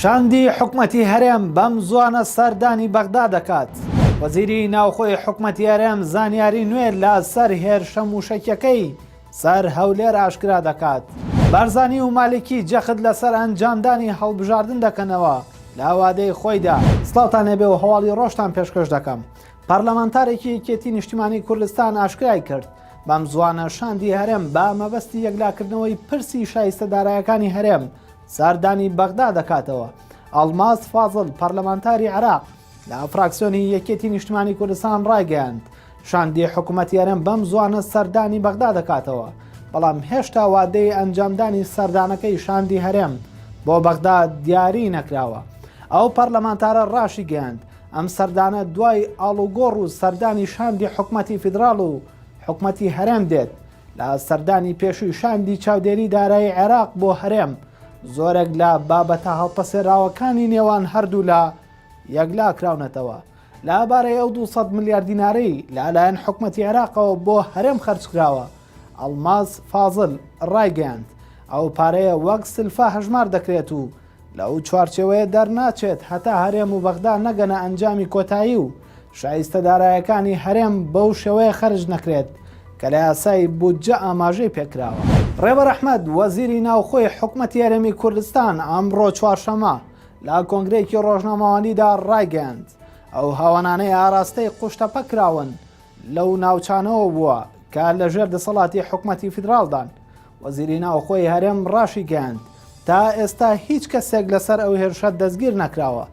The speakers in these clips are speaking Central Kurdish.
شاندی حکومەتی هەرێم بەم زووانە سەردانی بەغدا دەکات. وەزیری ناوخۆی حکومەتی هەرێم زانیاری نوێ لە سەر هێرشە مووشەکیەکەی سەر هەولێر ئاشکرا دەکات. بارزانی و مالیکی جەخت لەسەر ئەنجامدانی هەڵبژاردن دەکەنەوە لە وادەی خۆیدا. سڵاوتان لێبێ و هەواڵی ڕۆژتان پێشکەش دەکەم. پەرلەمانتارێکی یەکێتی نیشتیمانی کوردستان ئاشکرای کرد، بەم زووانە شاندی هەرێم بە مەبەستی یەکلاکردنەوەی پرسی شایستە دارایەکانی هەرێم سەردانی بەغدا دەکاتەوە. ئەڵماس فازڵ پەرلەمانتاری عێراق لە فراکسیۆنی یەکێتی نیشتمانی کوردستان ڕایگەیاند، شاندی حکومەتی هەرێم بەم زووانە سەردانی بەغدا دەکاتەوە، بەڵام هێشتا وادەی ئەنجامدانی سەردانەکەی شاندی هەرێم بۆ بەغدا دیاری نەکراوە. ئەو پەرلەمانتارە ڕاشیگەیاند، ئەم سەردانە دوای ئاڵوگۆڕ و سەردانی شاندی حکومەتی فیدراڵ و حکومەتی هەرێم دێت، لە سەردانی پێشووی شاندی چاودێری دارایی عێراق بۆ هەرێم، زۆرێک لە بابەتە هەڵپەسێراوەکانی نێوان هەردوولا یەکلاکراونەتەوە. لە بارەی ئەو 200 ملیار دینارەی لە لایەن حکومەتی عێراقەوە بۆ هەرێم خەرجکراوە، ئەڵماس فازل ڕایگەیاند، ئەو پارەیە وەک سلفە هەژمار دەکرێت و لەو چوارچێوەیە دەرناچێت هەتا هەرێم و بەغدا نەگەنە ئەنجامی کۆتایی و شایستە دارایەکانی هەرێم بەو شێوەیە خەرج نەکرێت کە لە یاسای بودجە ئاماژەی پێکراوە. ڕێبەر ئەحمەد، وەزیری ناوخۆی حکومەتی هەرێمی کوردستان ئەمڕۆ چوارشەممە لە کۆنگرەیەکی ڕۆژنامەوانیدا ڕایگەیاند، ئەو هاوەنانەی ئاراستەی قوشتەپە کراون لەو ناوچانەوە بووە کە لەژێر دەسەڵاتی حکومەتی فیدراڵدان. وەزیری ناوخۆی هەرێم ڕاشیگەیاند، تا ئێستا هیچ کەسێک لەسەر ئەو هێرشە دەستگیر نەکراوە،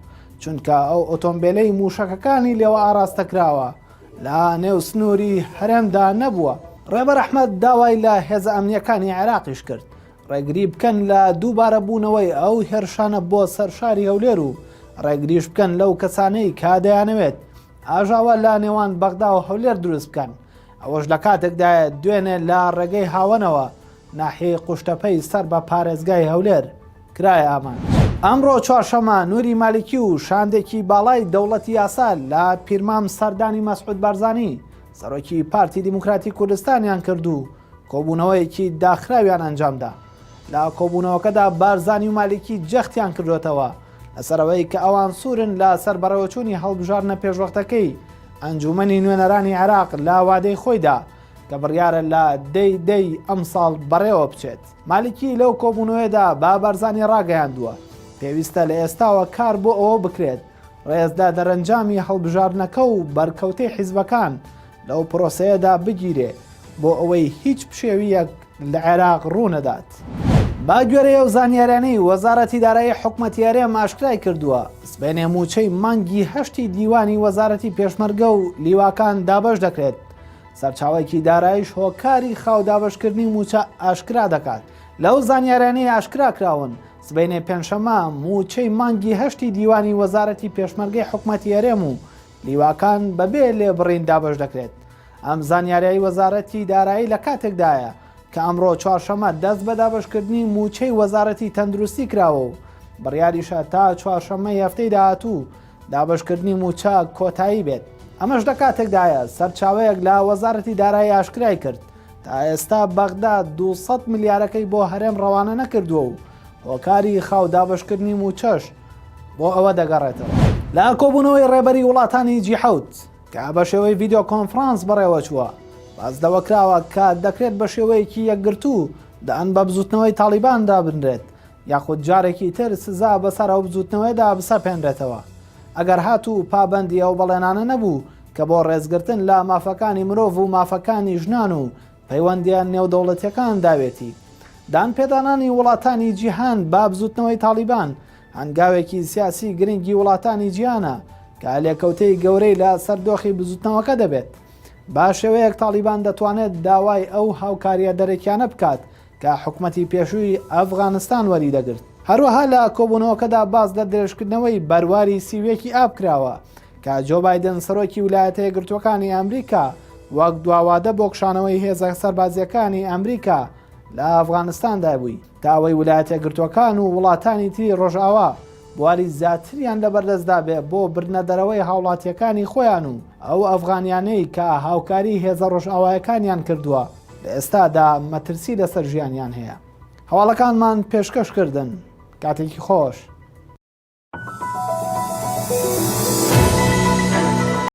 چونکە ئەو ئۆتۆمبێلەی مووشەکەکانی لێوە ئاراستە کراوە لە نێو سنووری هەرێمدا نەبووە. ڕێبەر ئەحمەد داوای لە هێزە ئەمنییەکانی عێراقیش کرد، ڕێگری بکەن لە دووبارە بوونەوەی ئەو هێرشانە بۆ سەر شاری هەولێر و ڕێگریش بکەن لەو کەسانەی کە دەیانەوێت ئاژاوە لە نێوان بەغدا و هەولێر دروست بکەن. ئەوەش لە کاتێکدایە دوێنێ لە ڕێگەی هاوەنەوە ناحیەی قوشتەپەی سەر بە پارێزگای هەولێر کرایە ئامانج. ئەمڕۆ چوارشەممە نوری مالیکی و شاندێکی باڵای دەوڵەتی یاسا لە پیرمام سەردانی مەسعود بارزانی سەرۆکی پارتی دیموکراتی کوردستانیان کرد و کۆبوونەوەیەکی داخراویان ئەنجامدا. لە کۆبوونەوەکەدا بارزانی و مالیکی جەختیان کردوێتەوە لەسەر ئەوەی کە ئەوان سوورن لە سەر بەڕێوەچوونی هەڵبژاردنە پێشوەختەکەی ئەنجوومەنی نوێنەرانی عێراق لە وادەی خۆیدا کە بڕیارە لە دەی دەی ئەمساڵ بەڕێوە بچێت. مالیکی لەو کۆبوونەوەیەدا بە بارزانی ڕاگەیاندووە، پێویستە لە ئێستاوە کار بۆ ئەوە بکرێت ڕێز لە دەرەنجامی هەڵبژاردنەکە و بەرکەوتەی حیزبەکان لەو پرۆسەیەدا بگیرێ بۆ ئەوەی هیچ پشێوییەک لە عێراق ڕوونەدات. بە گوێرەی ئەو زانیاریانەی وەزارەتی دارایی حکومەتی هەرێم ئاشکرای کردووە، سبەینێ مووچەی مانگی هەشتی دیوانی وەزارەتی پێشمەرگە و لیواکان دابەش دەکرێت، سەرچاوەیەکی داراییش هۆکاری خاو دابەشکردنی مووچە ئاشکرا دەکات. لەو زانیاریانەی ئاشکرا کراون، سبەینێ پێنجشەممە مووچەی مانگی هەشتی دیوانی وەزارەتی پێشمەرگەی حکومەتی هەرێم و لیواکان بەبێ لێبڕین دابەش دەکرێت. ئەم زانیاریی وەزارەتی دارایی لە کاتێکدایە کە ئەمڕۆ چوارشەممە دەست بە دابەشکردنی مووچەی وەزارەتی تەندروستی کراوە و بڕیاریشە تا چوارشەممەی هەفتەی داهاتوو دابەشکردنی مووچە کۆتایی بێت. ئەمەش لە کاتێکدایە سەرچاوەیەک لە وەزارەتی دارایی ئاشکرای کرد تا ئێستا بەغدا 200 ملیارەکەی بۆ هەرێم ڕەوانە نەکردووە و هۆکاری خاو دابەشکردنی مووچەش بۆ ئەوە دەگەڕێتەوە. لە کۆبوونەوەی ڕێبەری وڵاتانی جی حەوت کە بە شێوەی ڤیدیۆ کۆنفرانس بەڕێوەچووە، باس لەوە کراوە کە دەکرێت بە شێوەیەکی یەکگرتوو دان بە بزووتنەوەی تاڵیباندا بنرێت یاخود جارێکی تر سزا بەسەر ئەو بزووتنەوەیەدا بسەپێنرێتەوە ئەگەر هاتوو پابەندی ئەو بەڵێنانە نەبوو کە بۆ ڕێزگرتن لە مافەکانی مرۆڤ و مافەکانی ژنان و پەیوەندییە نێودەوڵەتییەکان داوێتی. دانپێدانانی وڵاتانی جیهان بە بزووتنەوەی تاڵیبان هەنگاوێکی سیاسی گرنگی وڵاتانی جیهانە کە لێکەوتەی گەورەی لە سەر دۆخی بزووتنەوەکە دەبێت. بە شێوەیەک تاڵیبان دەتوانێت داوای ئەو هاوکارییە دەرەکیانە بکات کە حکومەتی پێشووی ئەفغانستان وەریدەگرت. هەروەها لە کۆبوونەوەکەدا باس لە درێژکردنەوەی بەرواری 31 ی ئاب کراوە کە جۆ بایدن سەرۆکی ولایەتە یەکگرتووەکانی ئەمریکا وەک دواوادە بۆ کشانەوەی هێزە سەربازییەکانی ئەمریکا لە ئەفغانستان دابووی تا ئەوەی ولایەتە یەکگرتووەکان و وڵاتانی تری ڕۆژئاوا بواری زیاتریان لەبەردەستدا بێ بۆ بردنەدەرەوەی هاوڵاتییەکانی خۆیان و ئەو ئەفغانیانەی کە هاوکاری هێزە ڕۆژئاوایەکانیان کردووە لە ئێستادا مەترسی لەسەر ژیانیان هەیە. هەواڵەکانمان پێشکەش کردن. کاتێکی خۆش.